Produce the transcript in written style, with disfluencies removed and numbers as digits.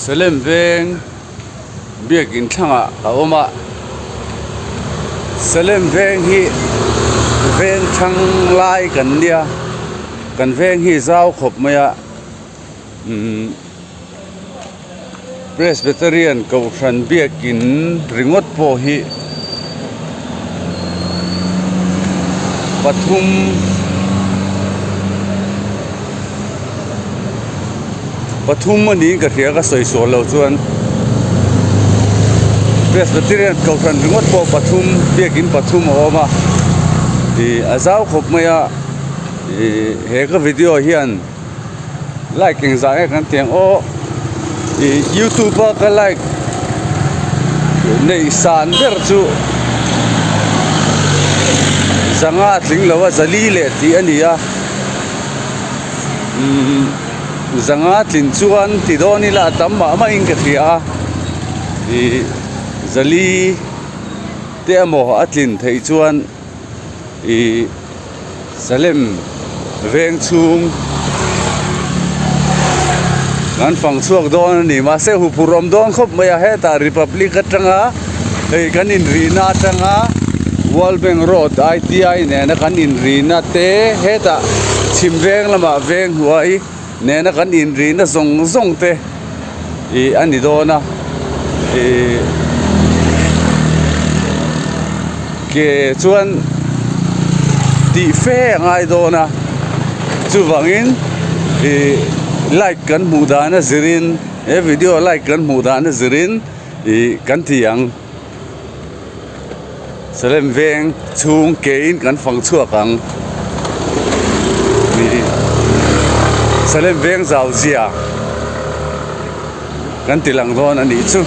Salem veng biakin thlangah a awm a Salem veng hi veng thlang lai kan nia kan veng hi zau khawp mai a umm Presbyterian kohhran biakin ringawt pawh hi pathum pathum a niin ka hria ka sawi sual loh chuan Presbyterian kohhran ringawt pawh pathum biakin pathum a awm a ih a zau khawp mai a ih he ka video hian. Like engzah nge kan tih ang aw ih youtube a ka like neih san ber chu zanga a tling lo a zali leh tih a ni a umm zanga tlin chuan ti dawn ila a tam mah mah in ka hria a ih zali te emaw a tlin theih chuan ih. Salem veng chhung kan fang chhuak dawn a ni mahse huphurh awm dawn khawp mai a hetah republic atanga hei kan inrihna atanga world bank road I_T_I nena kan inrihna te hetah chhim veng lamah veng hnuai nena kan inrihna zawng zawng te ih a ni dawn a ih ke chuan tih fe a ngai dawn a chuvangin ih like kan hmuh dan a zirin he video like kan hmuh dan a zirin ih kan ti ang. Salem veng chhung ke in kan fang chhuak ang ih Salem veng zau zia kan ti lang dawn a nih chu.